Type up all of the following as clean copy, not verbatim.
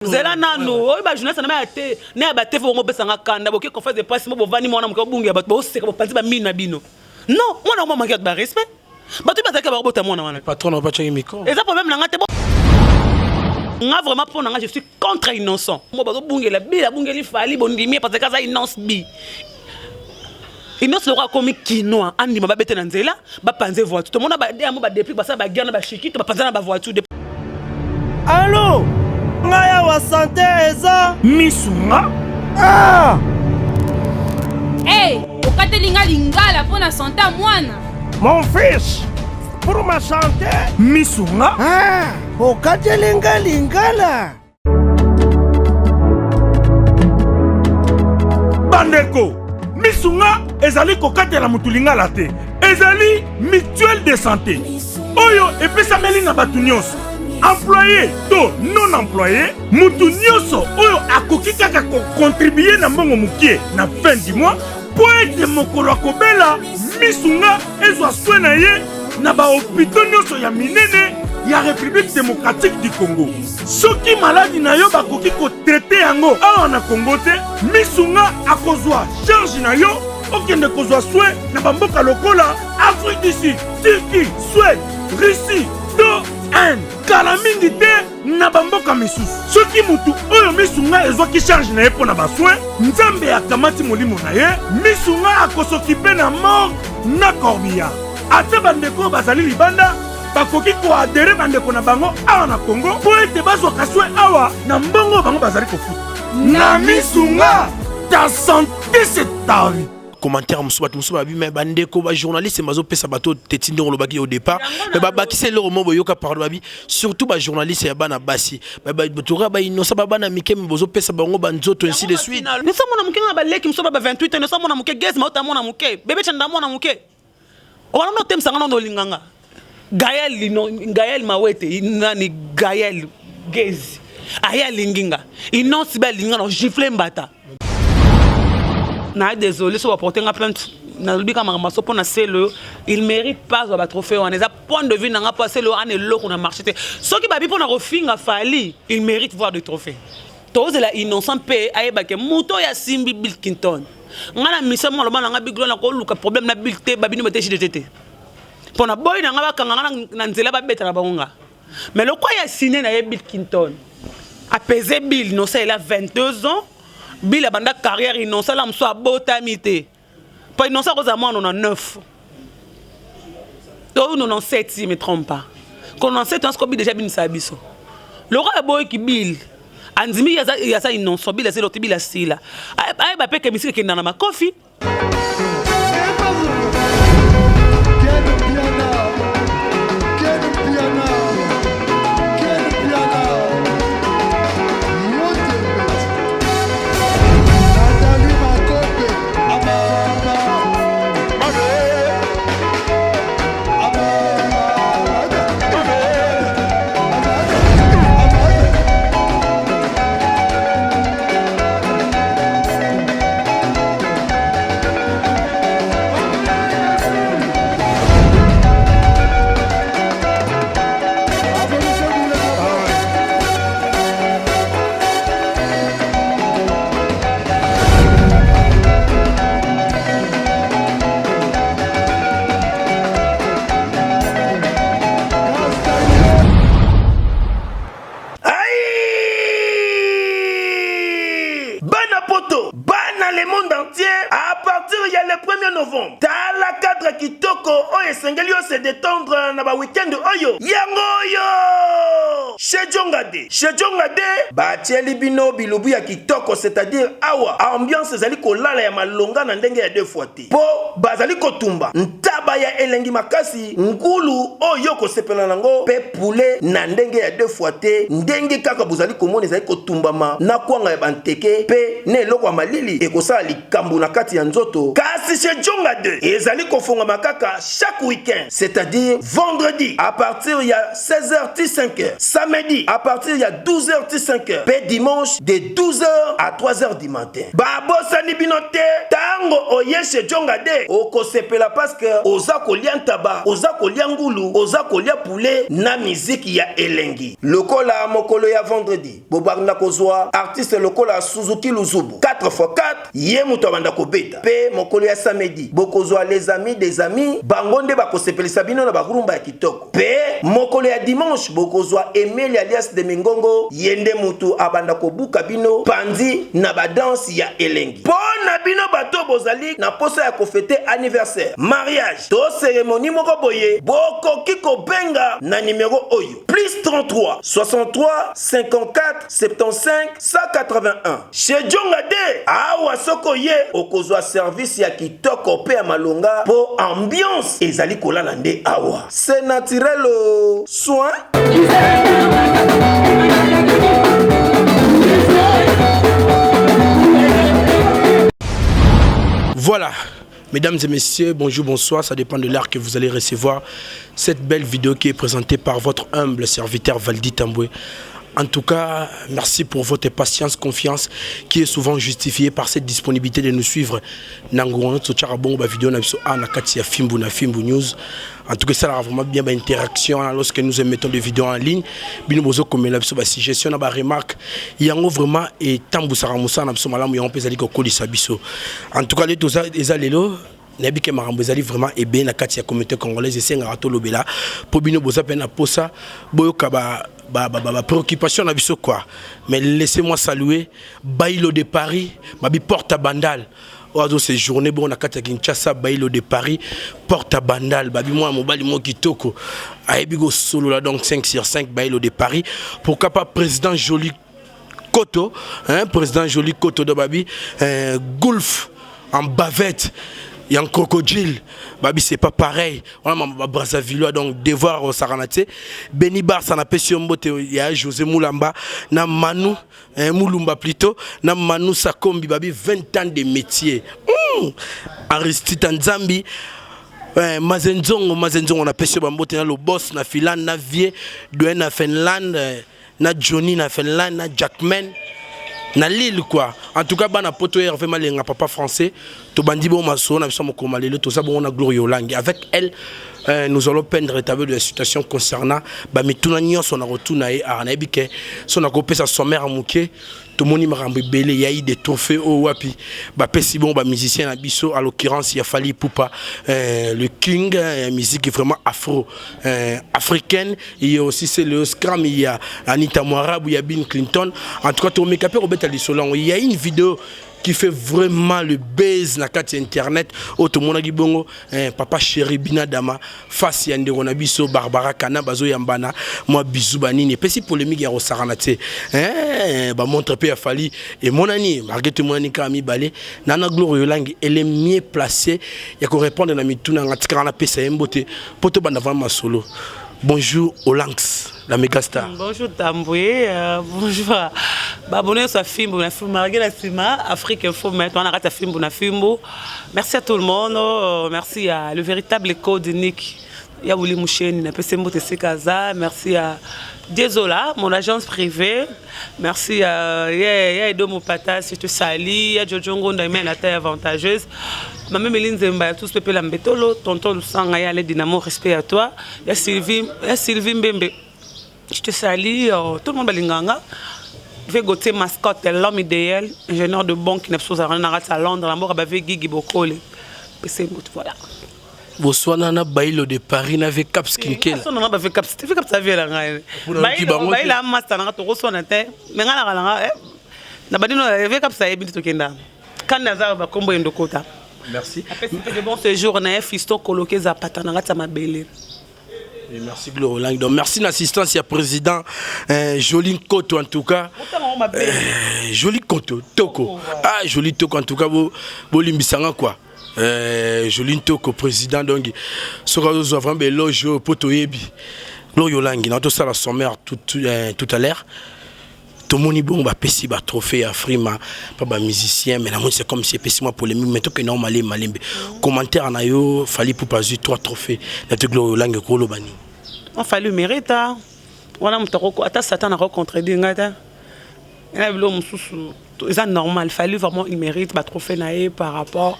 Zela nanu oyo ba journaliste na ya te na ya ba te bongo pesa nga kanda boke conférence de presse mo bovandi mwana moke obungi ya bato boseka bopanzi ba mine na bino non mwana ngo manque ba respect bato bazalaki bakobota mwana wana patron na batiaki micro eza problème na nga te nga vraiment mpo na nga je suis contre innocent mo bazobungela bi abungeli fali bondimi parce que aza innocent bi innocent lokola akomi kinois andima babete na nzela bapanze voiture tomona yango badeplique basala baguerre na bashikito bapanza na bavoiture. Allo ngai awa sante eza misu nga ah! Hey, okateli nga lingala mpo na sante ya mwana. Mon fils, pour ma santé misu nga ah, okateli nga lingala. Bandeko, misunga ezali kokatela motu lingala te, ezali mutuelle de santé oyo epesameli na bato nyonso, employé to non employé. Motu nyonso oyo akoki kaka kokontribue na mbongo mokie na fin du mois mpo ete mokolo akobela, misunga ezwa soin na ye na bahopito nyonso ya minene ya République démocratique du Congo. Soki maladi na yo bakoki kotraite yango awa na Congo te, misunga akozwa charge na yo okende kozwa soin na bamboka lokola Afrique du Sud, Turquie, Suède, Russie to Inde. Kala mingi te na bamboka misusu. Soki mutu oyo misunga ezwaki charge na ye mpo na basoin, Nzambe akamati molimo na ye, misunga akosokipe na morgue na corbillard. Ata bandeko oyo bazali libanda bakoki koadere bandeko na bango awa na Congo mpo ete bazwaka soin awa na mbongo oyo bango bazali kofuta. Na misunga, ta santé c'est ta vie. Commentaire mosusu, bato mosusu babi me bandeko bajournaliste bazopesa bato teti ndenge olobaki au départ, me babakisa eloko mo boyoka pardon. Babi surtout bajournaliste ya bana basi, toka bainosa, babana mike, me bozopesa bango banzoto, ainsi de suite. Nisa mwana moke nga baleki mosusu ba 28 ans, nisa mwana moke gez mauta, mwana moke bebe chanda, mwana moke wana no otemisanga nano olinganga Gaël, no, Gaël Mawete nani, Gaël Gezi aye alingi nga, inonsi be alingi nga na gifle mbata na. Désolé so baporte nga plainte, nalobi kaka makambo so mpo na selo, il mérite pas zwa batrophée wana. Eza point de vue na nga, mpo aselo ana eloko na marché te. Soki babi mpo na kofinga Fali, il mérite voir de trophée. Tozela innocent mpe ayebake moto oyo asimbi Bill Clinton. Nga na mission mo aloba na nga biglo na koluka problème na Bill te, babino bete jdt te, mpo na boyi na nga bakanga nga na nzela, babetaka bango nga. Mais lokwa ya sine na ye Bill Clinton apese Bill Innocent, il a 22 ans. Bill abanda carrière, Innocent la mosusu abotami te, mpo Innocent akozala mwana na 9 to 97, si me trompe pas, ko 97 ans. Sikobi déjà bimisaka biso lokola eboyiki Bill andimi aza innocent. Bill aza eloko te, Bill asila ayeba mpe ke misika ekenda na makofi. Bana poto, bana le monde entier, à partir ya le 1er novembre, tala cadre kitoko oyo esengeli yo se détendre na ba week-end oyo. Yango oyo chez Jongade. Chez Jongade batieli bino bilubu ya kitoko, c'est-à-dire awa ambiance ezali kolala ya malonga na ndenge ya deux fois te, mpo bazali kotumba ntaba ya elengi makasi, ngulu oyo kosepela nango mpe poulet na ndenge ya deux fois te, ndenge kaka bozali komona ezali kotumbama na kwanga ya banteke mpe na eloko ya malili ekosala likambo na kati ya nzoto. Kasi Kasi chez Djonga 2 ezali kofongama kaka chaque week-end, c'est-à-dire vendredi à partir ya 16h ti 5h, samedi à partir ya 12h ti 5h pe dimanche de 12h à 3h du matin. Babosani bino te, tango oye chez Djonga 2 okosepela parce que oza kolia ntaba, oza kolia ngulu, oza kolia poulet na miziki ya elengi. Lokola mokolo ya vendredi bobanda kozwa artiste lokola Suzuki Luzubu 4x4 ye moto abanda kobeta, pe mokolo ya samedi bokozwa les amis des amis, bango nde bakosepelisa bino na barumba ya kitoko, pe mokolo ya dimanche bokozwa Emeli alias de Mingongo, ye nde moto abanda kobuka bino panzi na ba danse ya elengi. Po na bino bato bozali na posa ya kofete anniversaire, mariage to ceremonie moko boye, bokoki kobenga na numero oyo plus 33 63 54 75 181. Chez Djonga de awa soki oye okozwa service ya kitoko pe ya malonga po ambiance ezali kolala nde awa. C'est naturel o soin. Voilà, mesdames et messieurs, bonjour, bonsoir, ça dépend de l'heure que vous allez recevoir cette belle vidéo qui est présentée par votre humble serviteur Valdi Tambwe. En tout cas, merci pour votre patience, confiance qui est souvent justifiée par cette disponibilité de nous suivre. Nango tsochaka bongo ba vidéo na biso a na kati ya Fimbu na Fimbu News. En tout cas, ça a vraiment bien ba interaction lorsque nous émettons des vidéos en ligne. Bino bozo komela biso ba suggestion na ba remarques. Yango vraiment et tambusaka mosala na biso malamu yango mpe ezali kokolisa biso. En tout cas, les toza eza lelo nayebi ke makambo ezali vraiment ebele na kati ya communauté congolaise esengaka tolobela mpo bino boza mpe na posa boyoka ba ba, ba, ba, ba préoccupation na biso quoi. Mais laissez-moi saluer Bailo de Paris, babi porte à Bandal oyo azo séjourner bongo na kati ya Kinshasa. Bailo de Paris, porte à Bandal, babi mwana mobali moko kitoko ayebi kosolola, donc 5 sur 5 Bailo de Paris. Pourquoi pas président Joli Koto, hein, président Joli Koto de babi Gulf en bavette ya crocodile, babi c'est pas pareil wana ba Brazzaville, donc devoir osakana te. Beni Barça na pesi yo mbote ya José Moulamba na Manu, hein, Moulumba plutôt, na Manu Sakombi, babi 20 ans de métier. Aristide Nzambi, Mazenzongo, Mazenzongo na pesi yo bambote na Lobos na Finlande, na Vie Doyen na Finlande, na Johnny na Finlande, na Jackman na Lille quoi. En tout cas bana poto, Hervé Malenga, papa français, tobandi bon masolo na biso mokoma lelo toza bongo na Gloria Olangi. Avec elle, nous allons peindre le tableau de la situation concernant ba mituna nyonso na rotuna ye ara nayebi ke so na kopesa sommaire moke. Tomoni makambo ebele ya eu des trophées oyo wapi bapesi bongo ba musicien na biso, à l'occurrence ya Fally Ipupa, le king musique vraiment afro africaine. Il y a aussi c'est le Scram, il y a Anita Mwarabu, il y a Bill Clinton. En tout cas tomeka mpe kobeta lisolo yango. Il y a une vidéo qui fait vraiment le buzz na kati ya internet oyo tomonaki bongo, papa chéri Binadama face ya ndeko na biso Barbara Kana, bazoyambana mwa bizu banini, epesi polémique ya kosakana te, hein, bamontre mpe ya Fally emonani, malgré tout emonani kaka mibale. Nana Gloria Olangi, elle est mieux placée ya korépondre na mituna nga. Tikaka napesa ye mbote mpo tobanda vraiment masolo. Bonjour Olangs, la méga star. Bonjour Tamboué, bonjour babone nyonso ya Fimbu na Fimbu, malgré la nsima Afrique Info, mais towana kati ya Fimbu na Fimbu. Merci à tout le monde, merci à le véritable code Nick ya Wuli Musheni, napesi mbote esika aza. Merci à Dezola, mon agence privée. Merci à ya Edo Mopata, surtout Sali, ya Jojo Ngonda, mais la taille avantageuse. Maman Méline Zemba, ya tous Pepe Lambetolo, tonton Lusanga, ya le Dynamo, respect à toi. Ya Sylvie Mbembe. Je te salue, tout le monde balinganga. Ve Gauthier Mascotte, l'homme idéal, ingénieur de banque, n'a pas à Londres, la mort a Guigui Bokole. Voilà. Boswana na Bailo de Paris na ve Caps Kinkela. Sona na ba ve Caps, ve Caps avela ngai. Bailo baila master na to koswana te. Me ngala ngala nga eh. Na badino ve Caps ayebi to kenda. Kanda za ba kombo endokota. Merci. Apesi de bon séjour na fiston koloke za pata na ngata mabele. Et merci Gloria Olangi. Donc merci l'assistance ya président Joli Koto en tout cas. Joli Koto Toko. Ah Joli Toko en tout cas bo bolimbisanga quoi. Joli Toko président, donc soka zo vraiment éloge po toyebi. Gloria Olangi na to sala sommaire tout tout à l'heure. Tomoni bongo bapesi ba trophée ya Afrima pa ba musicien, mais namoni c'est comme si epesi mwa polémique, mais tokende yango malembe malembe. Commentaire na yo, Fally Ipupa azwi 3 trophées na te, Gloria Olangi, koloba nini? Fally mérite wana. Moto akoko ata Satan akocontredire ngai te na biloko mosusu, eza normal. Fally vraiment, il mérite batrophée na ye par rapport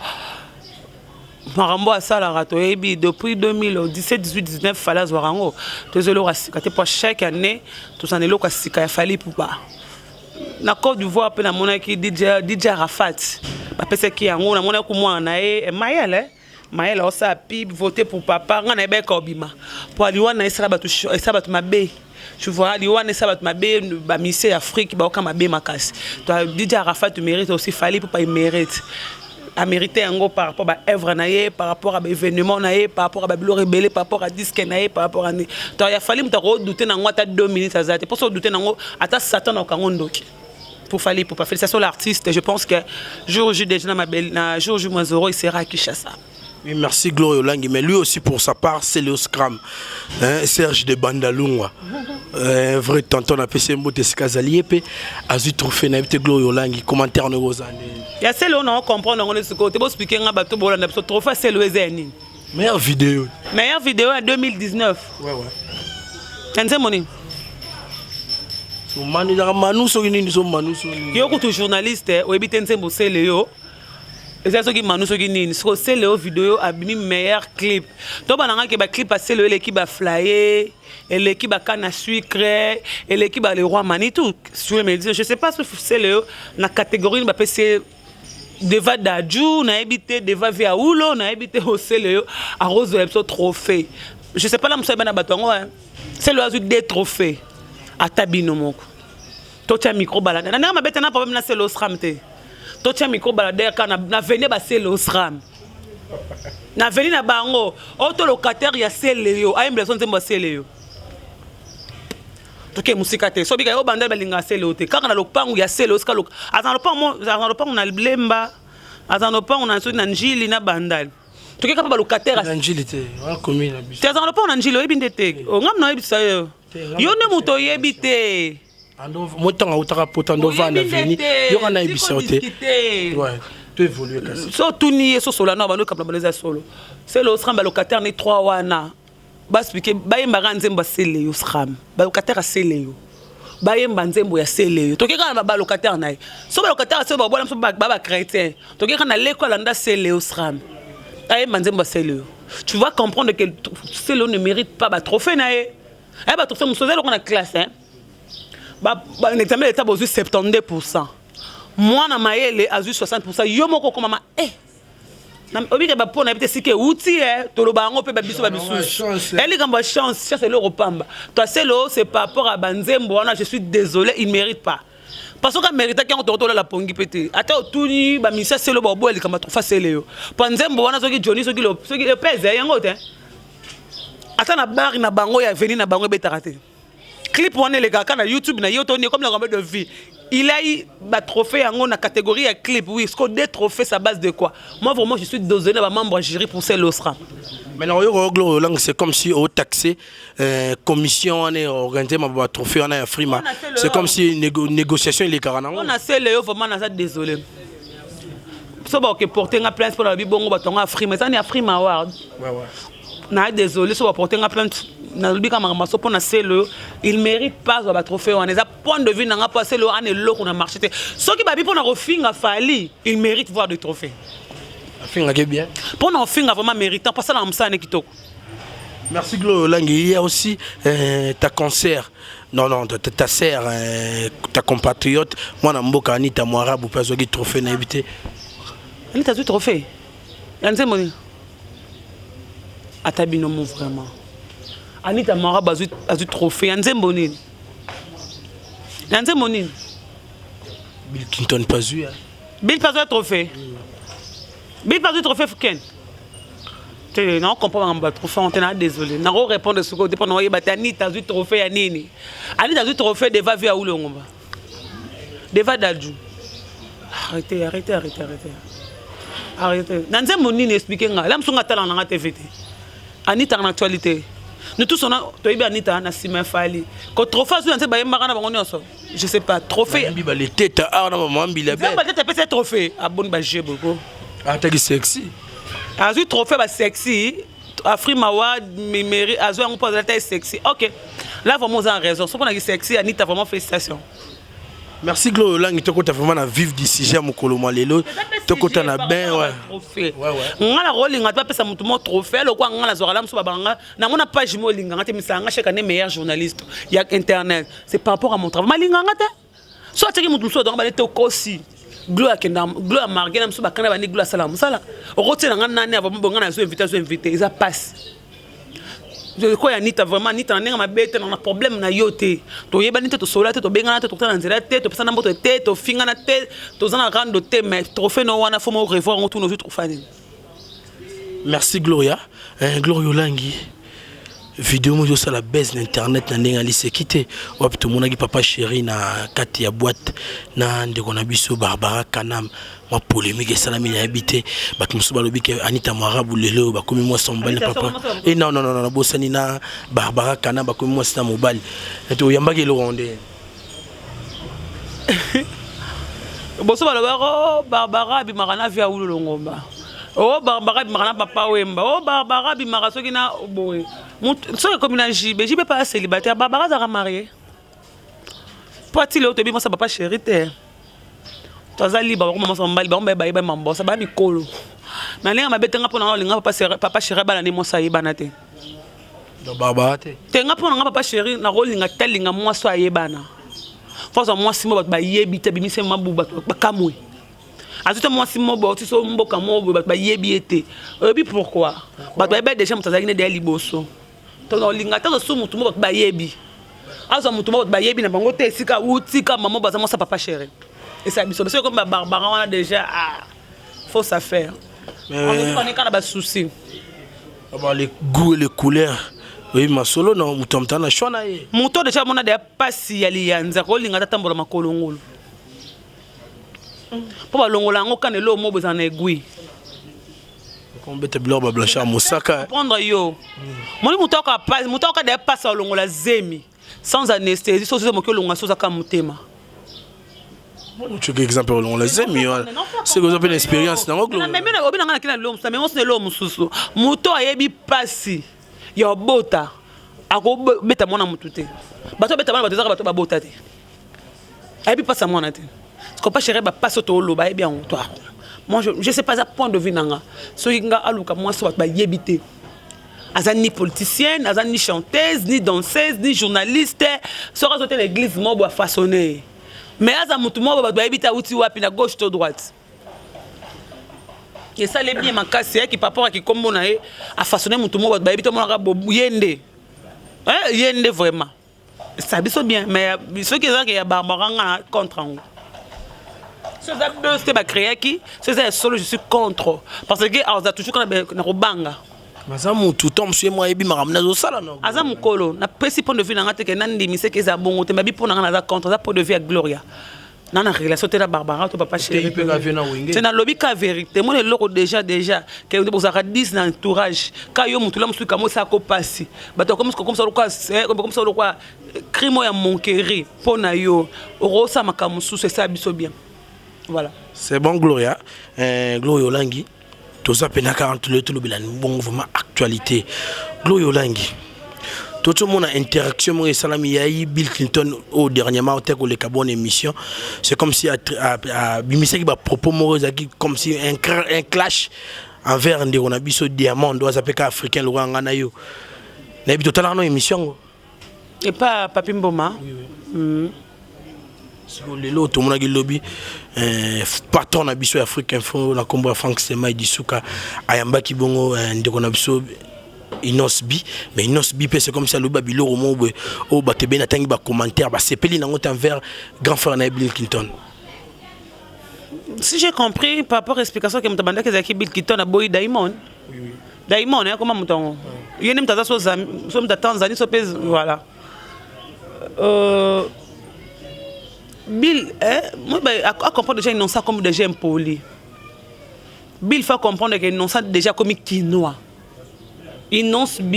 makambo asalaka. Toyebi depuis 2017, 18, 19, Fally azwaka yango. Toza eloko ya sika te, po chaque année tozala na eloko ya sika ya Fally Ipupa. Na Côte d'Ivoire mpe namonaki DJ, DJ Arafat bapesaki yango. Namonaki mwana na ye Mayele, Mayele aosala pub "Voter pour papa". Ngai nayebaki obima po aliwana esala bato, esala bato mabe, tu vois. Liwana esala bato mabe, bamusiciens ya Afrique baoka mabe makasi. To DJ Arafat mérite aussi, Fally Ipupa mérite, amérité yango par rapport baœuvre na ye, par rapport à baévénement na ye, par rapport à babiloko ebele, par rapport à disque na ye, par rapport à to ya Fally. Moto akodouter nango ata 2 minutes aza te. Mposo odouter nango, ata Satan na okango ndoki. Pour Fally Ipupa, félicitations l'artiste. Je pense que jour J déjà na ma na jour J moins 0, il sera à Kinshasa. Oui, merci Gloria Olangi. Mais lui aussi, pour sa part, c'est Léo Scram. Hein, Serge de Bandalungwa. Un vrai tonton a PC Mbote Skazali pe azu trophée na te, Gloria Olangi. Commentaire no gozane. Ya sele on a comprendre on ce côté. Bo expliquer nga bato bolanda biso, trophée sele eza nini? Meilleure vidéo. Meilleure vidéo en 2019? Ouais. Ya nzembo nini? So manu ya manu so nini, so manu so nini. Yo kutu journaliste, oyebi te nzembo sele yo eza soki manu soki nini. Soki osele yo video abimi meilleur clip, to banangaki baclip asele yo eleki baflaye, eleki bakana sucre, eleki ba Le Roi Manitou sur me dire. Je sais pas soki sele yo na catégorie nini bapesi ye deva Dadju, nayebi te, deva vi aulo, nayebi te. Osele yo akozwela biso trophée, je sais pas. La mosu ayeba na bato yango sele oyo azwi deux trophée, ata bino moko totia micro baladeur na ndenge mabe te na problème na sele osram te. Totia micro baladeur kaka na vene basele osram na veni na bango oyo to locataire ya sele yo ayembela so nzembo ya sele yo. Toke mosika te, so bika yo banda balingaka sele yo te kaka na lopangu ya sele osika. Aza na lopangu, aza na lopangu na Lemba, aza na lopangu na soki na Njili na Bandali. Toke kaka balocataire. Na Njili te, wana commune na biso. Te, aza na lopangu na Njili, oyebi nde te. Ngam na oyebisa yo, yo nde moto oyebi te. Mo ntango autaka pota ndo vanda veni yoka nayebisa yo te, to évolue kasi. So otuni ye, sosola na bando ekabla bando eza solo. Sele osram balocataire ne 3 wana baexpliquer, bayembaka nzembo ya sele yo sram. Balocataire ya sele yo bayemba nzembo ya sele yo. Toke kaka na balocataire na ye, so balocataire ya sele babwana biso ba bachrétien. Toke kaka na leko alanda sele yo sram ayemba nzembo ya sele yo. Tu vas comprendre que sele yo ne mérite pas batrophée na ye. Aye batrophée mosusu eza eloko na classe, hein? Ba examen d'état, bozwi 72, mwana mayele azwi 60, yo moko okomama eh. Obike bapo na yebi te sika euti e toloba yango mpe babiso babisusu eya likambo ya chance. Chance eloko pamba. To aselo, c'est par rapport à banzembo wana. Je suis désolé, il mérite pas, parce que améritaki yango, toko tolala pongi mpe te. Ata otuni bamisi aselo, baoboya likambo ya trophée asele yo po nzembo wana soki Johnny, soki soki epeze yango te, ata na bar na bango ya veni na bango ebetaka te. Clip wana elekaka kaka na YouTube na ye to comme la de vie. Il a eu ba trophée yango na catégorie ya clip, oui. Ce que deux trophées, ça base de quoi? Moi vraiment, je suis désolé na ba membre ya jury pour celle osra. Maintenant oyo Gloria Olangi, c'est comme si otaxé commission wana organisé ma batrophée wana ya Frima, c'est comme si négociation elekaka nango. Mpona sele yo vraiment, naza désolé. So baoke porte nga plainte mpona babi bongo bato yango Afrima eza ni Afrima Award. Na désolé, so baporte nga plainte, nalobi kaka makambo so. Mpona sele oyo, il mérite pas zwa batrophée wana. Eza point de vue na nga, mpo asele oyo ana eloko na marché te. Soki babi mpona kofinga Fally, il mérite voir de trophée. Afingaki bien. Mpona kofinga, vraiment méritant, mpo asalaka mosala ne kitoko. Merci Gloria Olangi. Il y a aussi ta concert. Non, non, ta sœur, ta compatriote, moi, na mboka Anita Mwarabu, pas zogi trophée na évité. Anita azwi trophée ya nzembo nini? Ata bino mo vraiment, Anita Mwarabu azwi trophée ya nzembo nini? Ya nzembo nini? Bill Clinton pas vu. Hein. Bill pas azwi trophée, Bill pas azwi trophée ken te. Na comprendre makambo ya trophée te, na désolé, nako répondre sikoyo te mpo na oyeba te. Anita azwi trophée ya nini? Anita azwi trophée deva vi aulongomba, deva Dadju. Arrêtez, arrêtez, arrêtez, arrêtez, arrêtez. Na nzembo nini? Explique nga. La mosu nga atalaka nanga TV te. Anita na actualité, nous tous on a toyebi Anita na nsima ya Fally. Ko trophée azwi na nzembo, bayembaka na bango nyonso. Je sais pas, trophée. Bayambi baleteta awa na mama Mbila Nzambe bateta apesa ye trophée. Aboni ba jeu boko. Ataki sexy. Azwi trophée ba sexy. Afrima Award Mimeri azwi yango mpo azalaki ye sexy. Ok. Là vraiment oza en raison. Soki onaki sexy Anita vraiment félicitations. Merci Gloria Olangi, tokota vraiment na vif du sujet ya mokolo mwa lelo. Tokota na bain ouais. Trophée. Nga na kolinga te bapesa moto mo trophée lokola nga nazwaka la mosusu babanga nango na page mo olinganga te misala nga chaque année meilleur journaliste ya internet c'est par rapport à mon travail malinganga te so atiaki moto mosusu adonga bale te okosi glo akenda glo ya marge na mosusu bakanda bandi glo asala mosala okotiela nga nani ava bonga na zo invité azo invité eza pasi ko ya Anita vraiment Anita na ndenge mabe te na problème na yo te toyebani te tosolola te tobengana te tokutana na nzela te topesana mboto te tofingana te toza na rando te mais trophée no wana fo mo revoir yango tuna ozwi trophée nini. Merci Gloria eh, Gloria Olangi video moko ezosala base na internet na ndenge aliseki te wapi tomonaki papa chéri na kati ya boîte na ndeko na biso Barbara Kanam. Mwa polémique esalami nayebi te bato mosusu balobi ke Anita Mwarabu lelo oyo bakomi mwasi na mobali na papa e non non non nabosani na Barbara Kana bakomi mwasi na mobali ete oyambaki eloko yango nde boso balobaka o oh, Barbara abimaka na via Wulu Longomba o oh, Barbara abimaka na papa Wemba o oh, Barbara abimaka soki na boye soki ekomi na JB JB pa célibataire Barbara azalaka marie po ati lelo toyebi mwasi ya papa chéri te toza libre bakoma mwasi mobali bango baye bayeba mambosa ba mikolo na ndenge mabe te nga mpo na nga olinga papa chéri abala nde mwasi ayebana te baba te te nga mpo na nga papa chéri nakolinga te alinga mwasi oyo ayebana fo azwa mwasi mo bato bayebi te abimisi mabu bato bakamwe azwi te mwasi mo boye so mboka mo boye bato bayebi ye te oyebi pourquoi bato bayebi deja moto azalaki nde deya liboso to nakolinga te azwa su motu mo bato bayebi azwa motu mo bato bayebi na bango te esika awuti ka mama baza mwasi ya papa chéri esala biso biso ekomi babarbara wana déjà ah, fausse affaire on est kaka na basouci. Bah, les goûts et les couleurs oyebi masolo na moto ya moto na choix na ye moto deja amona deya mpasi ya liyanza kolinga ata tambola makolo ngulu mpo balongola yango kana eloko moko ezala na aiguille Kombeta biloko ba Blanchard mosaka. Prendre yo. Moni moto aka pas moto aka deya pasi olongola zemi sans anesthésie soki moki olongola soki ozaka motema. Ocoki exemple olongola zemi wana soki oza mpe na expérience nango. Namemi obi na ngai nakei na eloko mosusu namemi mosusu na eloko mosusu moto ayebi pasi ya obota akobeta mwana motu te bato babeta bana bato ezaka bato babota te ayebi pasi ya mwana te papa chéri bapasi oyo tooloba ayebi yango to moi je sais pas aza point de vue na nga soki nga aluka mwasi bato bayebi te aza ni politicienne aza ni chanteuse ni danseuse ni journaliste soki azo te na église moko boye afaçonne ye mais aza motu moko bato bayebi te awuti wapi na gauche to droite esali bien makasi yaki papa aki kombo na ye afaçonne motu moko bato bayebi te omonaka ye nde ye nde vraiment ça biso bien mais soki ezalaki ya barbara nga na contre yango so eza buzz te bacréaki so eza ya solo je suis contre parce que aza toujours kaka na kobanga aza motu to mosu ye mo ayebi makambo nazosala no aza mokolo napesi point de vue na nga te ke nandimisa ke eza bongo te mabi mpo na nga naza contre aza point de vue ya Gloria na na relation te na Barbara to papa chéri te nalobi ka vérité mona eloko déjà déjà ke bozalaka 10 na entourage ka yo motu la mosusu kamo osala pasi bato bakomisa lokola lokola crime oyo ya monquerie mpo na yo okosala makambo mosusu esala biso bien voilà. C'est bon Gloria Gloria Olangi toza mpena kaka tolo tolobela bongo vraiment actualité Gloria Olangi tozomona interaction moko esalami yayi Bill Clinton oyo dernièrement te koleka bonne émission c'est comme si abimisaki bapropos moko ezalaki comme si un clash envers ndeko na biso Diamond oyo aza mpe ka africain lokola ngai na yo nayebi totalaka no émission yango epa Papi Mboma oui, oui. Sikoyo lelo tomonaki lobi patron na biso ya Afrique Info na nkombo ya Frank Semai Disuka ayambaki bongo ndeko na biso Innoss'B mais Innoss'B mpe c'est comme si alobi babiloko moko boye oyo bato ebeni atangi bacommentaire basepeli nango te envers grand frère na ye Bill Clinton. Si j'ai compris par rapport à l'explication que moto abandaki ezalaki Bill Clinton aboyi Diamond oui, oui. Diamond akoma moto yango ye nde moto aza so so moto ya Tanzanie so mpe voilà Bill eh, moi, bah, a comprendre déjà Innocent comme déjà impoli. Bill faut comprendre que Innocent déjà comme kinois. Innoss'B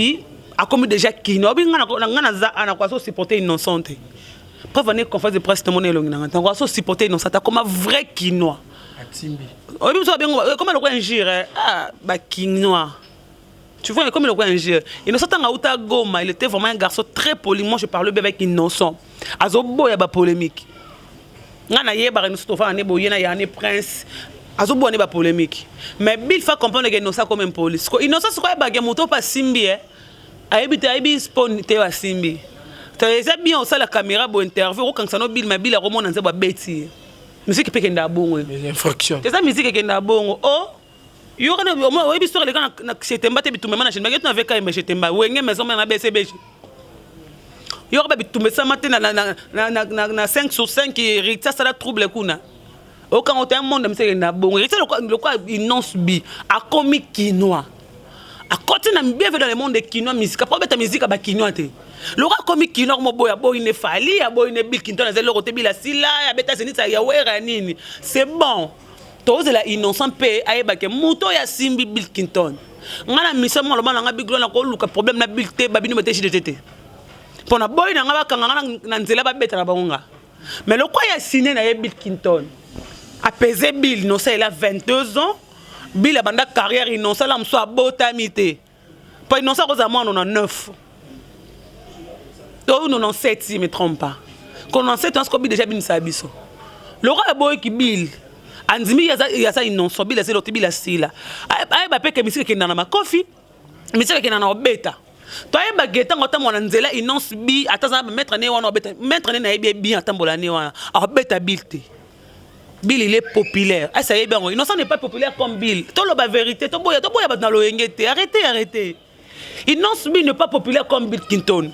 a comme déjà kinois. Obi nga na nga na za ana kwa so supporter Innocent te. Preuve ane conférence de presse tomona elongi na nga ntango aso supporter Innocent akoma vrai Kinois. Atimbi. Oyebi biso babengo ekoma lokola injure, ah ba Kinois. Tu vois, comme le injure. Innocent ntango auta Goma, il était vraiment un garçon très poli. Moi, je parlais bien avec Innocent. Azoboya ba polémique. Nga na yebaka Innocent tofanda ne boye na ya ne prince. Azoboya ne ba polémique. Mais Bill faut comprendre que Innocent comme impoli. Innocent sikoyo ayebaka moto pa simbi eh. Ayebi te, ayebi spon te asimbi. Eza bien osala caméra bo interview okokangisa no Bill, mais Bill akomona nzembo abeti ye. Musique mpe ekenda bongo. Infraction. Eza musique ekenda bongo. Oh yo kana oyebi histoire eleka na Chetemba te, bitumba na Chetemba ke tuna VKM Chetemba Wenge maison mère na BCBG. Yo ba bitumba esama te na 5 sur 5, Héritier asala trouble kuna. Okanga ota monde musique ekenda bongo. Héritier lokwa Innoss'B akomi Kinois. Akoti na bienvenue dans le monde Kinois musique. Après beta musique ba Kinois te. Lokwa akomi Kinois mo boya boyi ne Fally, aboyi ne Bill Clinton ezali loko te bila sila ya beta zenith ya Wera nini. C'est bon. Tozela Innocent mpe ayebake moto oyo asimbi Bill Clinton. Nga na mission moko aloba na nga Big na koluka problème na Bill te, babino bete JDT te. Mpo na boyi na nga bakanga nga na nzela babeta na bango nga. Mais lokwa ya signé na ye Bill Clinton. Apaiser Bill, Innocent il a 22 ans. Bill abanda carrière Innocent la mosusu abotami te. Po Innocent akozala mwana na 9. To 97 si je me trompe pas. Ko 97 ans ko Bill déjà binisa biso. Lokwa aboyiki Bill. Andimi yaza Innocent, Bill azeli Bill asila. Ayeba pe ke misika ekenda na makofi, misika ekenda na obeta. To ayeba ke ntango atambola na nzela Innoss'B ata aza na maître ne wana obeta, maître ne nayebi bien atambola ne wana, abeta Bill te. Bill il est populaire. Asa yebi yango. Innocent n'est pas populaire comme Bill. Toloba vérité, toboya, toboya bato na loyenge te. Arrêtez, arrêtez. Innoss'B n'est pas populaire comme Bill Clinton.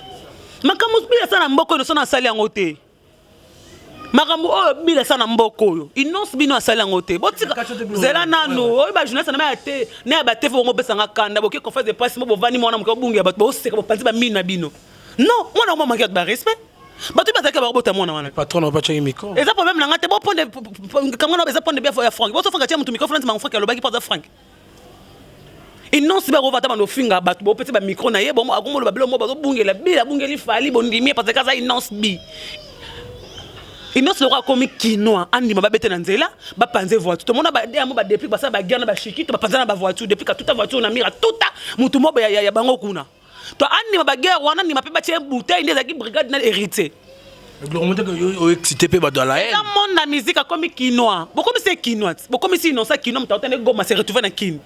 Makambo Bill asala na mboka Innocent asali yango te. Makambo oyo Bill asala na mboka oyo Innoss'B no asali yango te. Botika zela nanu oyo ba journaliste na ya te na ya ba te bongo pesanga kanda boke conférence de presse mo bovandi mwana moke obungi ya bato boseka bopanzi ba mine na bino. Non, mwana ngo manque ba respect. Bato bazalaki bakobota mwana wana. Patron na batiaki micro. Eza problème na nga te, boponde kango na eza ponde bien ya Frank. Boso Frank atia mutu micro, Frank mango Frank alobaki mpo aza Frank. Innoss'B bakova ata bando finga bato bopesi ba micro na ye bongo akomoloba bilo mo bazobungela Bill abungeli Fally bondimi parce que aza Innoss'B. Innoss lokwa akomi Kinois andima babete na nzela bapanze voiture. Tomona ba mo ba depuis basala ba guerre na ba shikito bapanza na ba voiture depuis ka tuta voiture na mira tuta mutu mo ya, ya, ya bango kuna. To andima ba guerre wana andima pe batie bouteille nde ezalaki brigade na Héritier. Oexcité mpe bato ya la haine. Eza monde na musique akomi Kinois. Bokomisi ye Kinois. Bokomisi Innocent Kinois moto autani Goma se retrouver na Kin.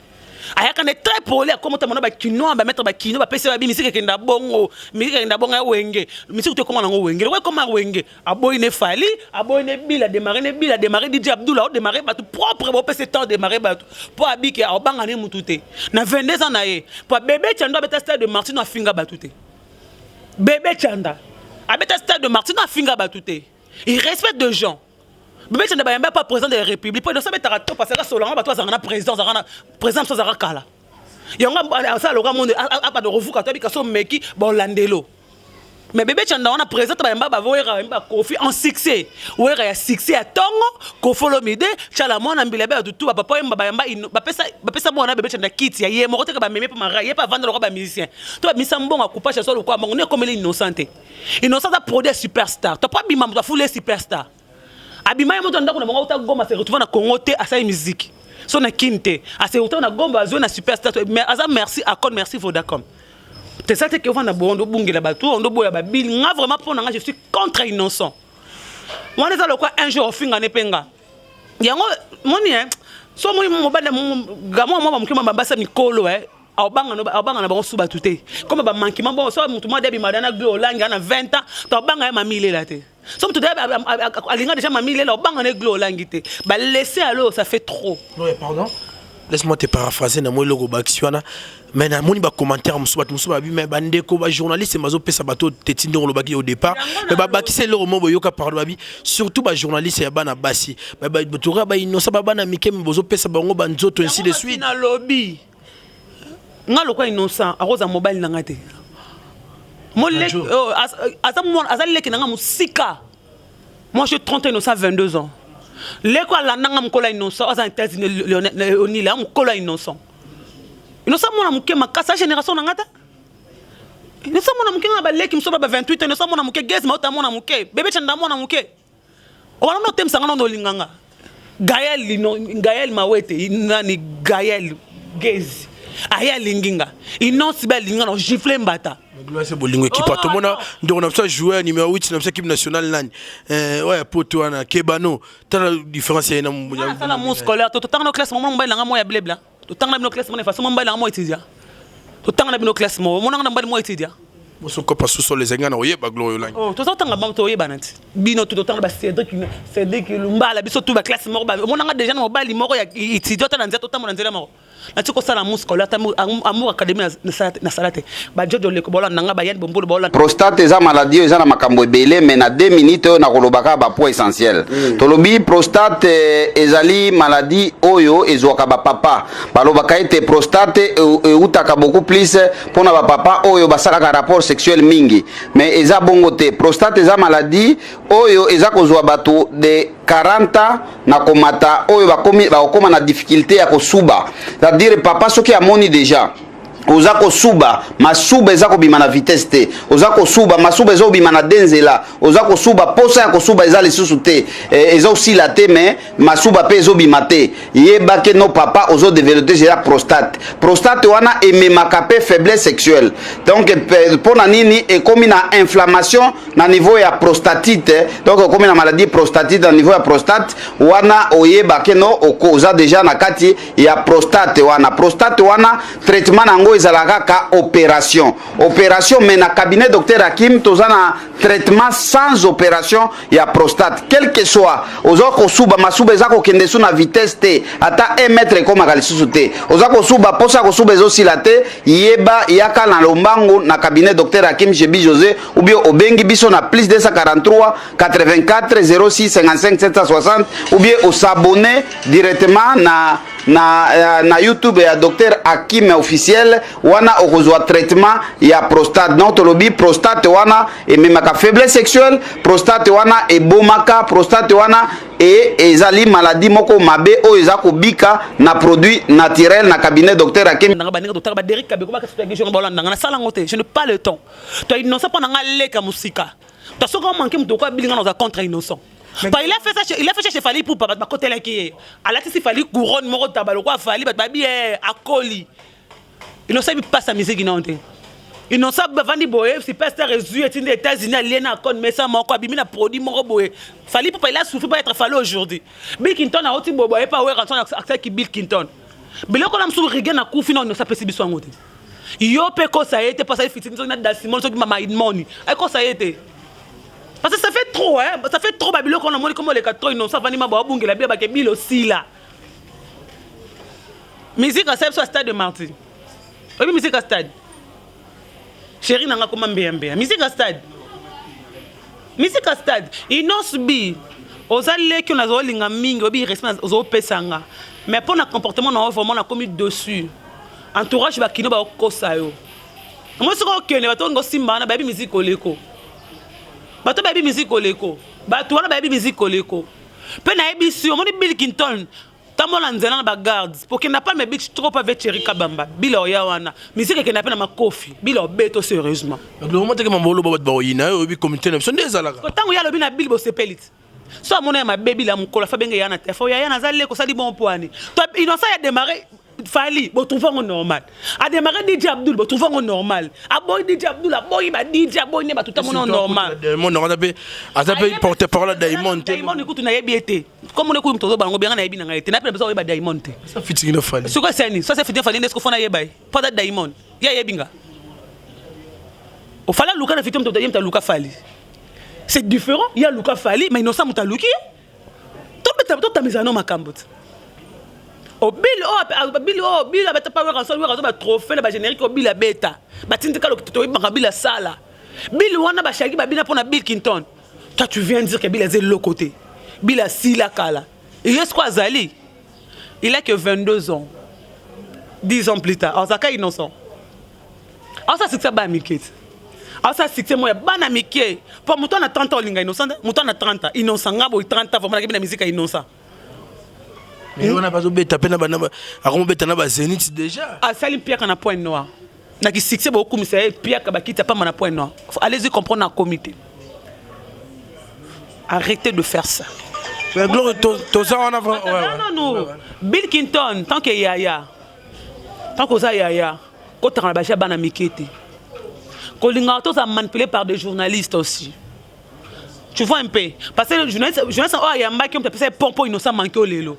Ayaka ne très poli akoma otamona ba Kinois ba maître ba Kinois bapesi ba musique ekenda bongo. Musique ekenda bongo ya Wenge. Musique to ekoma nango Wenge. Lokwa ekoma Wenge. Aboyi ne Fally, aboyi ne Bill, a démarré ne Bill, a démarré DJ Abdul, a démarré bato propre bopesi temps démarré bato. Po abike abanga ne mutu te. Na 22 ans na ye. Po bébé Chando abeta stade de Martino afinga bato te. Bébé Chanda abeta stade de Martino afinga bato te. Il respecte de gens. Bébé Chanda bayamba pas président de la République. Po inosa betaka to parce que solanga bato azanga na président, azanga na président so azanga kala. Yango asala loka monde abanda kovuka to abika so meki bolandelo. Mais bébé Chanda wana président bayamba ba Wera bayamba Kofi en succès. Wera ya succès ya tongo, Kofi Olomide, Tshala mwana mbila ba tutu ba papa yamba bayamba bapesa bapesa mwana bébé Chanda kiti ya ye moko te ka ba meme pa mara ye pa vanda lokola ba musicien. To ba misa mbongo akupasha so lokola mbongo ne komeli Innocent te. Innocent a produit superstar. To pa bima mutu afule superstar. Abima ye moto ndako na bango auta Goma se retrouver na Congo te asali musique. So na Kin te. Ase retrouver na Goma azwe na superstar. Mais aza merci Akon, merci Vodacom. Te ça te que ovanda bondo bungela bato ondo boya ba Bill nga vraiment pona nga je suis contre Innocent. Wana eza lokwa un jour ofinga ne penga. Yango moni hein. So moni mobali gamo mwa moke mwa basa mikolo hein. Abanga no abanga na bango suba tout te. Comme ba manquement bon so mutu mwa debi madana glo olangi na 20 ans to abanga ya mami lela te. So mutu alinga déjà mami lela obanga ne glo olangi te. Ba laisser alors ça fait trop. Non pardon. Laisse-moi te paraphraser na moi logo bakisi wana. Mais na moni ba commentaire musu bato musu babi mais bandeko ba journaliste bazopesa bato teti ndongo lobaki au départ mais ba bakisi eloko mo boyoka pardon babi surtout ba journaliste ya bana basi ba ba ba innocent ba bana mike bozopesa bango ba nzoto ainsi de suite. Na lobi nga lokwa Innocent akoza mobali na nga te. Aza leki na nga mosika. Moi j'ai 30 ans, Innocent 22 ans. Leko alanda nga mokolo ya Innocent aza na États-Unis Lionel Onila mokolo ya Innocent. Innocent mwana moke makasi a génération na nga te. Innocent mwana moke, nga na baleki mosusu ba 28 ans. Innocent mwana moke, Gaz Mawete mwana moke, Bebe Chanda mwana moke. Obanda nde otemisa nga nano olinga nga. Gaël, no, Gaël Mawete, nani Gaël Gezi. Aye alingi nga. Inonsi ba alingi nga na gifle mbata. Gloire se bolingo ekipa oh, tomona ndeko na biso joueur numéro 8 na biso équipe nationale nani eh oya poto wana Kebano tala différence ya na sala mon scolaire to tanga na classe moko mobali na nga moya blebla to tanga na bino classe moko façon mobali na nga moya étudiant to tanga na bino classe moko mona nga na mobali moya étudiant. Bosokopa sous-sol ezangi nga na oyeba Gloire Olangi. Oh, toza tanga bango toyebana ti bino to totanga ba Cédric Cédric Lumbala biso tout ba classe moko ba omona nga déjà na mobali moko ya étudiant ta na nzela totambola nzela moko nati kosala amour scolaire ta amour académie na sala te ba Jojo Leko bolanda nga ba Yann Bombolo bolanda. Prostate eza maladie oyo eza na makambo ebele mais na 2 minutes oyo nakoloba kaka ba points essentiels. Tolobi prostate ezali maladie oyo ezwaka ba papa. Balobaka ete prostate eutaka beaucoup plus pona ba papa oyo basalaka rapport sexuel mingi mais eza bongo te. Prostate eza maladie oyo eza kozwa bato de 40 ans na komata oyo bakomi bakokoma na difficulté ya kosuba, c'est-à-dire papa soki amoni deja oza kosuba masuba eza kobima na vitesse te, oza kosuba masuba eza kobima na de nzela, oza kosuba posa ya kosuba eza lisusu te, eza osila te mais masuba pe ezobima te, yeba ke no papa ozo developper deja prostate. Prostate wana ememaka pe faiblesse sexuelle, donc pona nini ekomi na inflammation na niveau ya prostatite, donc ekomi na maladie prostatite na niveau ya prostate wana, oyeba ke no oza deja na kati ya prostate wana. Prostate wana traitement na yango ezalaka kaka opération, opération, mais na cabinet docteur Hakim toza na traitement sans opération ya prostate. Quel que soit oza kosuba masuba eza kokende su na vitesse te, ata 1 mètre ekomaka lisusu te, oza kosuba posa ya kosuba ezosila te, yeba yaka na lombangu na cabinet docteur Hakim Chebi José, ou bien obengi biso na plus 243 84 06 55 760, ou bien osabonner directement na YouTube ya docteur Hakim officiel, wana okozwa traitement ya prostate. Donc tolobi prostate wana ememaka faiblesse sexuelle, prostate wana ebomaka, prostate wana e ezali maladie moko mabe oyo eza kobika na produit naturel na cabinet docteur Hakim. Nanga baninga totala ba Derrick Kabeko bakati to ya bolanda nga na sala ngo te, je n'ai pas le temps. To innocent pona nga leka musika. To soki o manquer mutu ko bilinga na contre innocent. Bah, il a fait ça chez, il a fait ça chez Fally Ipupa, bato bakotelaki ye. Alatisi Fally couronne moko taba lokwa Fally, bato babi akoli. Innocent bi passe musique non te. Innocent bavandi boye, superstar ezui etindi États-Unis alie na akone mesa moko abimi na produit moko boye. Fally Ipupa il a souffert pour être Fally aujourd'hui. Bill Clinton a oti bobo ayepa Werrason asalaki Bill Clinton. Biloko na mosusu Reagan akufi na Innocent apesi biso yango te. Yo pe kosa ye te pasa ye fitini soki na Dasimon soki mama Idmoni. Ekosa ye te. Parce que ça fait trop hein, ça fait trop ba biloko na moni comme leka trop Innocent avandi ma ba bungela bia ba ke bilo sila. Musique à stade stade de Martyr. Oyebi musique à stade. Chéri nanga koma mbeya mbeya. Musique à stade. Musique à stade. Innoss B. Oza leki na zo linga mingi obi respect ozo pesa nga. Mais pour na comportement na vraiment na komi dessus. Entourage ba kino ba kosa yo. Moi soko okende bato ngo simba na bayebi musique oleko. Bato bayebi musique oleko. Bato wana bayebi musique oleko. Pe nayebi si omoni Bill Clinton tambola nzela na ba gardes pokenda Palm Beach trop avec Thierry Kabamba bila oya wana musique ekenda pe na makofi bila obeto sérieusement. Donc teke mambo oloba bato bakoyina yo, oyebi communauté na biso nde ezalaka. Ntango ye alobi na Bill bosepeli ti so amona ya mabe Bill ya mokolo afa benge ya na telefone yaya naza leko osali bon poani to innocent ya démarrer Fally botrouve yango normal, a démarré DJ Abdul botrouve yango normal, aboyi DJ Abdul aboyi ba DJ aboyi ne bato tamona normal. Diamond aza pe aza pe porte parole ya Diamond te. Diamond kutu nayebi ye te, comme on ekuyi moto ozoba yango bianga nayebi na ngai te, nayebi na besoin oyeba Diamond te. Sa featuring na Fally. Soki esani so se featuring Fally nde soki fona yeba ye po aza Diamond ye ayebi nga ofala luka na featuring moto ye moto aluka Fally, c'est différent, ye aluka Fally mais innocent moto aluki ye. Tobeta totamisa no makambo te. Obili oyo bili oyo bili abeta pa Werrason, Werrason ba trophée na ba générique oyo bili abeta. Batindika lokito toyebaka bili asala. Bili wana ba shaki babina pona Bill Clinton. Toi tu viens dire que Bill aza eloko te. Bill asila kala. Ye siko azali. Il a que 22 ans. 10 ans plus tard, azaka innocent. Asa succès ba mike. Asa succès moya bana mike. Po moto na 30 ans olinga innocent, moto na 30 ans innocent nga boy 30 ans vraiment na musique innocent. Mais wana bazobeta pe na bana akomobeta na ba Zenith déjà. Asali mpiaka na point noir. Na ki succès bokumisa ye piaka bakiti ya pamba na point noir. Allez-y comprendre na comité. Arrêtez de faire ça. Mais Gloire, toza wana vraiment. Non, non, non. Bill Clinton, tant que yaya, tant que oza yaya, kotanga na baja bana mike te. Kolingaka toza manipulé par des journalistes aussi. Tu vois un peu Parce que le journaliste, journaliste oh, ayambaki, on peut pompo innocent manqué au lelo.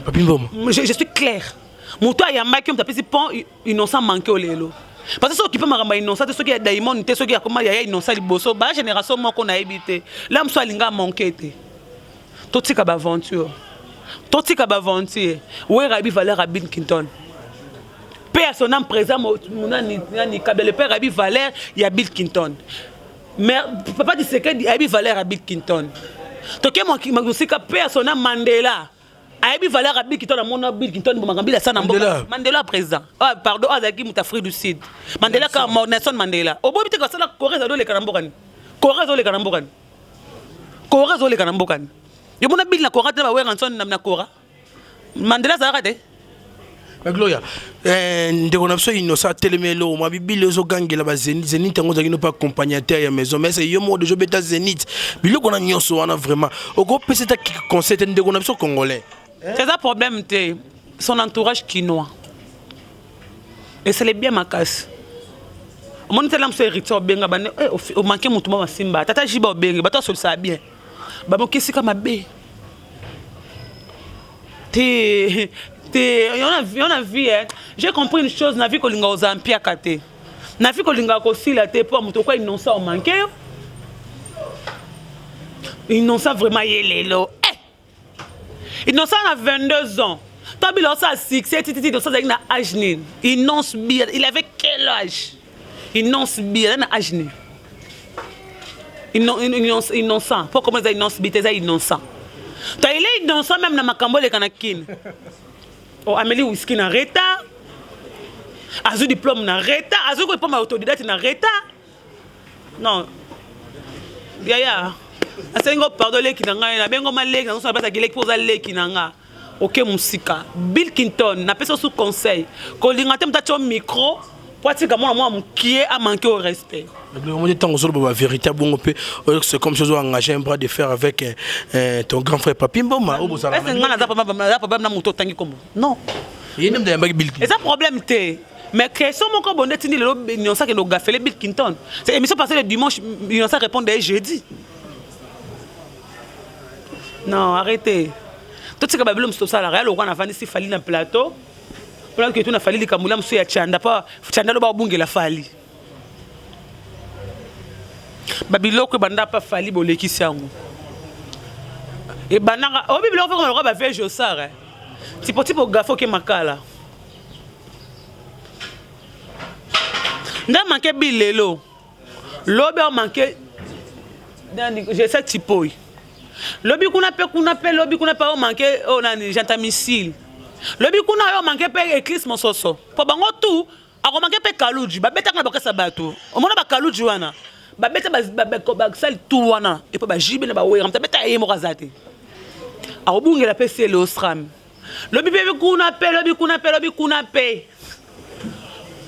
Papi Mboma. Je, je suis clair. Moto ayambaki, on peut pont innocent manqué au lelo. Parce que soki pe makambo innocent te soki ya daimon te soki akoma yaya innocent liboso ba génération moko nayebi te. Là mosu alinga manqué te. Totika ba aventure. Totika ba aventure. Wera ayebi valeur ya Bill Clinton. Paix à son âme présent nani nani Kabele père ayebi valeur ya Bill Clinton. Mais papa Tshisekedi ayebi valeur ya Bill Clinton. Toke mosika paix à son âme Mandela. Ayebi valeur ya Bill Clinton amona Bill Clinton makambo bila sana mboka. Mandela président. Ah pardon azalaki moto Afrique du Sud. Mandela ka Nelson Mandela. Obobi te kasala Corée azoleka na mboka ni. Corée azoleka na mboka ni. Corée azoleka na mboka ni. Yo mona Bill na Corée te ba Werrason na Corée. Mandela azalaka te. Mais Gloria, eh, ndeko na biso innocent atelemi eloko mwa bibili ozogangela ba zénith zénith yango ozalaki no mpe accompagnateur ya maison mais yo moko deja obeta zénith biloko na nyonso wana vraiment okopesa ata conseil te ndeko na biso congolais. C'est ça problème te son entourage kinois esali bien makasi omoni tela mosu héritier obenga bane omanke motu mwa masimba tata jiba obenge bato asolisaka bien bamoki esika mabe te te on a vu hein. J'ai compris une chose na vie kolinga ozala mpiaka te na vie kolinga kosila te mpo moto okwa innocent omanke yo innocent vraiment ye lelo eh! Innocent na 22 ans to bila osala succès tititi innocent azalaki na âge nini innocent bi il avait quel âge innocent bi azali na âge nini innocent mpo comment eza innocent bi te eza innocent to il est innocent même na makambo eleka na kini oh, ameli whisky na retard azwi diplôme na retard azwi diplôme ya autodidacte na retard non yaya asengi ngo pardon leki na ngai nabengo ma leki nango napesaki leki mpo oza leki na nga oke mosika Bill Clinton napesi osu conseil kolinga te moto atio micro po atika mwana mwa mokie amanke au respect. Moi, ntango ozoloba ba vérité bongo mpe c'est comme si ozo engagé un bras de fer avec euh, ton grand frère Papi Mboma oyo bozala est-ce nga naza problème na moto otangi kombo non ye nde moto ayambaki Bill Clinton eza problème te mais question moko bonde etindi lelo Innocent akende ogafele Bill Clinton c'est émission passée le dimanche Innocent répond d'ailleurs jeudi non arrêtez totika babilo mosusu tosalaka ya lokwa navandisi Fally na plateau mpona ketu na Fally likambo la mosusu ya chanda mpo chanda loba obungela Fally babiloko ebanda mpa Fally bolekisi yango ebandaka oyebi biloko mpe lokola bavie josar tipo tipo gafe oke makala nde manke bi lelo lobi amanke nani je sais tipoi lobi kuna mpe kuna mpe lobi kuna mpe omanke oyo nani gentamicile lobi kuna oyo omanke mpe éclisse mososo mpo bango tu akomanke mpe kaluji babetaka na bakesa bato omona bakaluji wana babeta basali tu wana epo bajibe na bawera moto abeta ye moko aza te akobungela mpe sele osram lobi mpe kuna mpe lobi kuna mpe lobi kuna mpe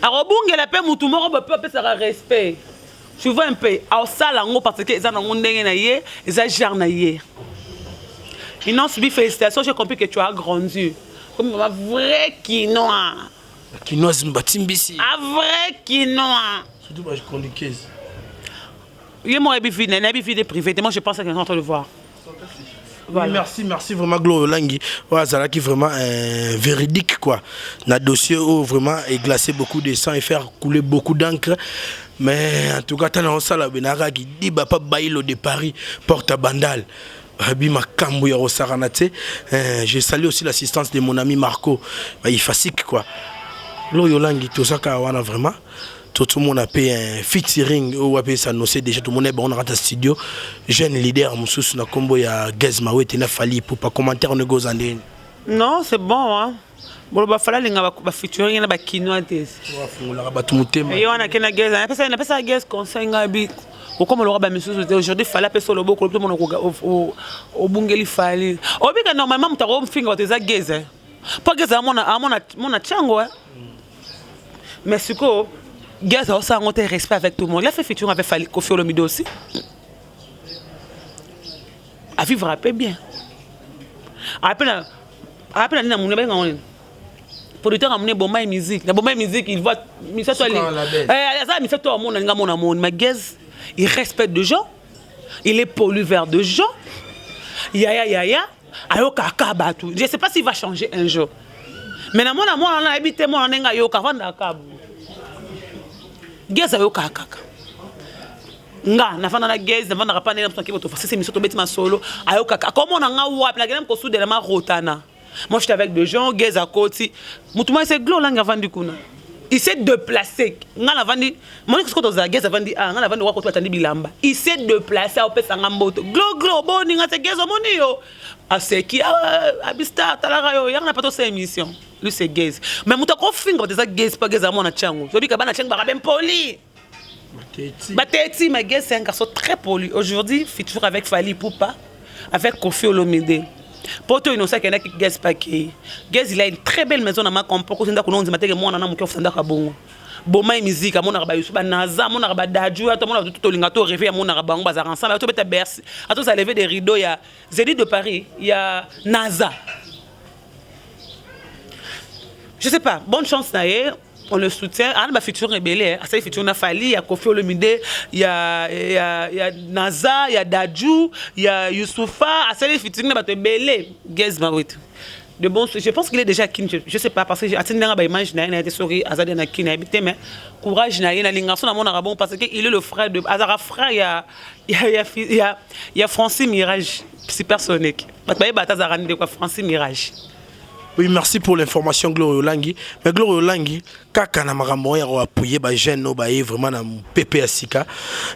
akobungela mpe mutu moko bope apesaka respect tu vois un peu aosala yango parce que eza nango ndenge na ye eza genre na ye Inonce bi félicitations j'ai compris que tu as grandi comme vraiment vrai kinois kinoise batimbisi a vrai kinois surtout ba chroniqueuse ye moko ayebi vie nayebi vie de privé te moi je pense que en train de voir. Voilà. Oui, merci, merci vraiment Glo Olangi. Ouais, Azalaki vraiment euh, véridique quoi. Na dossier où vraiment est glacé beaucoup de sang et faire couler beaucoup d'encre. Mais en tout cas, tant sala benaka qui dit bah pas bailo de Paris porte à Bandal. Babi makambo ya kosakana te. Euh, je salue aussi l'assistance de mon ami Marco. Bah, il fasik quoi. Glo Olangi tozaka wana vraiment. Totomona mpe un featuring oyo wapi s'annoncer déjà tomona bango na kati ya studio jeune leader mosusu na nkombo ya Gaz Mawete na Fally Ipupa commentaire ndenge oza ndeni. Non, c'est bon hein. Boloba Fally alinga ba featuring na ba kinois te. Afungolaka bato motema. Ye wana kena Gaz, napesa napesa Gaz conseil ngai bi okoma lokola ba misusu te aujourd'hui Fally apesa loboko lobi tomona obungeli Fally. Obika normalement moto akofinga bato eza Gaz. Po Gaz amona amona mona chango hein. Mais sikoyo. Gaz aosala yango te, respect avec tout le monde. Il a fait featuring avec Fally, Koffi Olomide aussi. A vivre mpe bien. Ape na ape na nini na moni babenga ngo nini, producteur amoni Bomba ye musique na Bomba ye musique, il voit misato aza misato amona alinga mona moni. Mais Gaz, il respecte de gens, il est poli vers de gens. Yaya, yaya ayokaka bato. Je sais pas s'il va changer un jour, mais namona mwana wana, ayebi te mwana ndenge ayoka, avandaka bo. Gaz ayokaka kaka. Nga nafanda na Gaz, nafandaka pa ndenge mosu akei tofasisi miso, tobeti masolo, ayokaka. Akomona nga wapi? Nakende kosudela marotana. Moi, j'étais avec des gens, Gaz akoti, mutu moko ese Glo Olangi avandi kuna, il s'est déplacé. Nga navandi moni siko tozala, Gaz avandi, ah, nga navandi wakoti, batandi bilamba, il s'est déplacé, aopesanga mboto: "Glo, Glo, boni?" Nga te Gaz omoni yo aseki abistar, talaka yo yanga na pa tosala émission. Lui, c'est Gaz, mais moto akofinga bato eza Gaz, pa Gaz amona tiango tobika bana tiango baka bempoli bateti. Mais Gaz, c'est un garçon très poli. Aujourd'hui, fait toujours avec Fally Ipupa, avec Koffi Olomide. Poto Innocent akendaki, Gaz pakei. Gaz, il a une très belle maison na Makompo, kosi ndako nondima teke mwana na moke ofuta ndako ya bongo. Boma ye musique, amonaka bayusu banaza, amonaka badaju, ato amonaka bato tolinga to rêve, amonaka bango bazalaka ensemble, atobeta Bercy, atozala lever des rideaux ya Zénith de Paris ya Naza. Je sais pas, bonne chance na ye, on le soutient. Ana bafeaturing ebele, asali featuring na Fally, ya Koffi Olomide, ya Naza, ya Daju, ya Yusufa, asali featuring na bato ebele. Gaz Mawete de bon, je pense qu'il est déjà kin, je sais pas, parce que atindi nga baimage na ye, na ye te soki azali na kin, nayebi te. Mais courage na ye, nalinga so namonaka bon, parce que il est le frère de, azalaka frère ya Francis Mirage Supersonic. Bato bayeba ata azalaka ndeko ya Francis Mirage. Oui, merci pour l'information, Gloria Olangi. Mais Gloria Olangi, kaka na makambo ya koappuyer ba jeune oyo baye vraiment na pepe ya sika.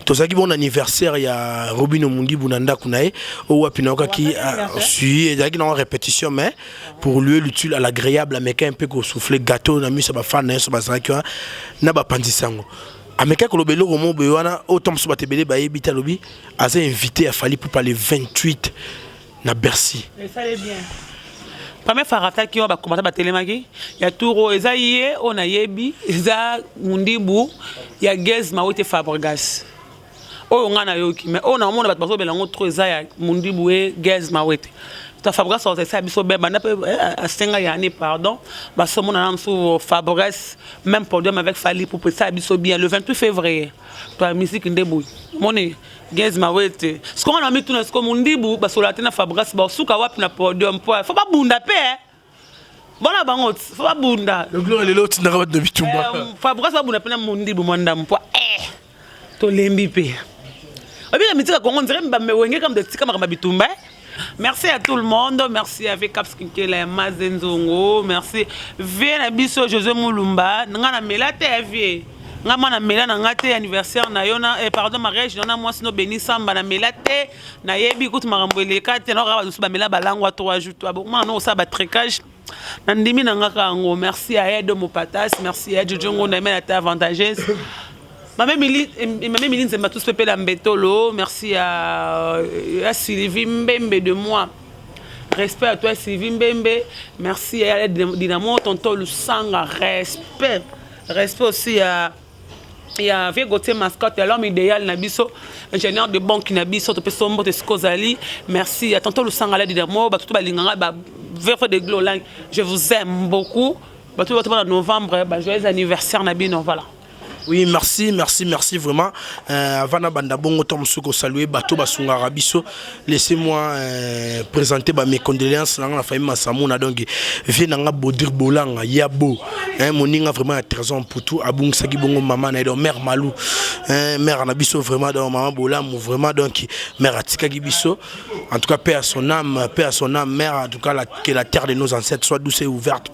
Tozalaki bon anniversaire ya Robino Mundibu na ndako na ye oyo wapi nayokaki si ezalaki nango répétition, mais pour lui l'utile à l'agréable, ameka mpe kosouffler gâteau na miso ya bafan na ye so bazalaki wana na bapanzisi yango. Amekaki koloba eloko mo boye wana oyo to mosusu bato ebele bayebi te. Alobi aza invité ya Fally Ipupa le 28 na Bercy. Esali bien. Première fois arataki oyo, bakomata batelemaki ya tour oyo eza ye oyo nayebi eza Mundibu ya Gaz Mawete, Fabregas oyo ngai nayoki, mais oyo naomona bato bazobela yango trop eza ya Mundibu e Gaz Mawete. Ta Fabregas esa biso be banda mpe asenga yani pardon, basomona na mosusu Fabregas même podium avec Fally Ipupa, esala biso bien le 28 février. To ya musique nde boye omoni Gaz Mawete. Sikoyo na mituna, sikoyo Mundibu basola te na Fabregas, basuka wapi na podium? Po fo babunda mpe bona bango, fo babunda. Gloire, lelo otindaka bato na bitumba. Fabregas babunda mpe na Mundibu mwa ndambo, po tolembi mpe obika mitika Kongo nzere bamewenge kama tika makambo ya bitumba. Merci à tout le monde. Merci avec Caps Kinkela Mazenzongo. Merci. Vie na biso José Moulumba. Nga na mela te vie. Nga mwana mela na nga te anniversaire na yo na pardon, mariage na na mwasi no Beni Samba, na mela te, nayebi kutu makambo eleka te. Na kaka bato bamela balangwa 3 jours to bon, mwana no osala ba tricage na ndimi na nga kaka yango. Merci à Edo Mopatas, merci à Jojo Ngonda na ta avantageuse. Mame Mili Nzemba, tous Pepe la Mbetolo, merci à Sylvie Mbembe de moi. Respect à toi, Sylvie Mbembe. Merci à Dynamo, Tonton Lusanga, respect. Respect aussi à ya vieux Gauthier Mascotte, l'homme idéal na biso, ingénieur de banque na biso, topesi mbote esika ozali. Merci à Tonton Lusanga la Dynamo, bato to balinganga ba vrai de Glo Lang. Je vous aime beaucoup. Bato bato na novembre, ba joyeux anniversaire na bino, voilà. Oui, merci, merci, merci vraiment. Avant na banda bongo to mosusu saluer bato basungaka biso. Laissez-moi présenter ba mes condoléances na la famille Massamuna, donc vieux nanga Bodir Bolanga Yabo. Hein, moninga vraiment à 13 ans pour tout abungisaki bongo maman na donc mère Malou. Hein, mère na biso vraiment, donc maman Bolam vraiment, donc mère atikaki biso. En tout cas, paix à son âme, paix à son âme, mère, en tout cas que la terre de nos ancêtres soit douce et ouverte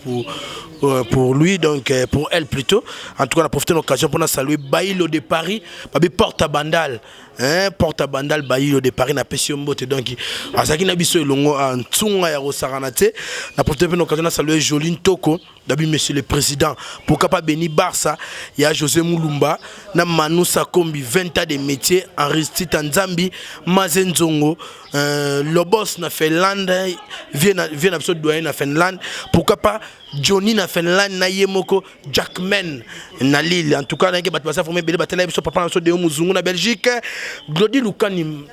pour lui, donc pour elle plutôt. En tout cas, on a profité de l'occasion pour nous saluer Baïlo de Paris, Babi Porte à Bandal. Hein, porte Bandal Bayilo de Paris napesi yo mbote. Donc azalaki na biso elongo a ntunga ya kosakana te. Na profite mpe na occasion na salue Joli Ntoko dabi, monsieur le président, pourquoi pas Beni Barça ya José Mulumba na Manu Sakombi, 20 ans de métier, Henri Tita Nzambi Maze Nzongo, Lobos na Finlande, vie na biso doyen na Finlande, pourquoi pas Johnny na Finlande, na ye moko Jackman na Lille. En tout cas, nayeke bato baza vraiment ebele batela biso, papa na biso Deo Muzungu na Belgique, Glodi Lukani,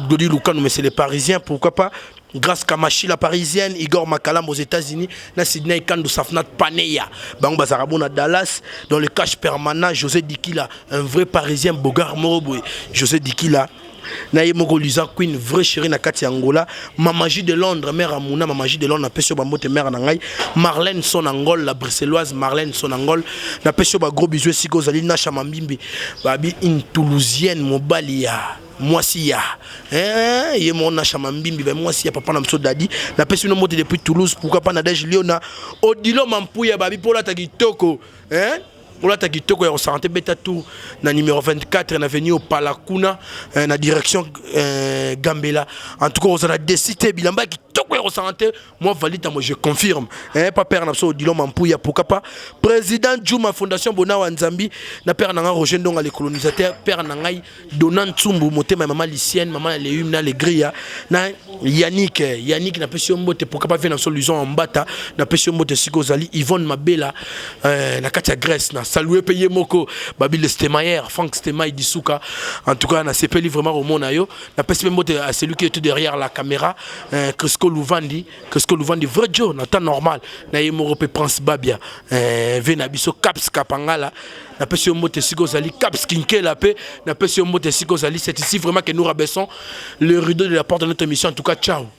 Glodi Lukani, mais c'est les Parisiens, pourquoi pas Grâce Kamachi la Parisienne, Igor Makalam aux États-Unis, na Sydney Kandou Safnat Paneya, bango bazara na Dallas, dans le cash permanent, José Dikila, un vrai Parisien, Bogar Moroboy, José Dikila, na ye moko Lisa Queen, vrai chéri na kati ya Angola, Mamaji de Londres, mère Amuna, Mamaji de Londres, napesi yo bambote, mère na ngai, Marlène Son Angol, la Bruxelloise, Marlène Son Angol, napesi yo bagros bisous esika ozali, Nasha Mambimbi, babi une Toulousienne, mobali ya mwasi ya ye moko Nasha Mambimbi, ba mwasi ya papa na biso Dadi, napesi bino mbote depuis Toulouse, pourquoi pas Nadege Liona, Odilo Mampuya, babi mpo olata kitoko, hein? Olata kitoko ya kosaka te, beta tour na numéro 24 na avenue Opala kuna na direction Gambela. En tout cas, ozala desi te, bilamba ya kitoko ya kosaka te. Moi Valita, moi je confirme, hein, pa père na biso Odilon Mampuya, pourquoi pas président Juma Fondation Bonawa Nzambi na père na nga Roger Ndonga le colonisateur, père na ngai Dona Ntsumbu, motema ya mama Licienne, mama ya Leum na Alegria na Yannick. Yannick, napesi yo mbote. Pourquoi pas vie na biso Luison Mbata, napesi yo mbote esika ozali, Yvonne Mabela na kati ya Grèce, na salue mpe ye moko babi le Stemayer, Frank Stemay Disuka. En tout cas, nasepeli vraiment komona yo. Napesi mpe mbote à celui qui était derrière la caméra, Crisco Luvandi, Crisco Luvandi, vrai Joe na temps normal, na ye moko mpe Prince Babia, ve na biso Caps Kapangala, napesi yo mbote esika ozali, Caps Kinkela mpe napesi yo mbote esika ozali. C'est ici vraiment que nous rabaissons le rideau de la porte de notre émission. En tout cas, ciao.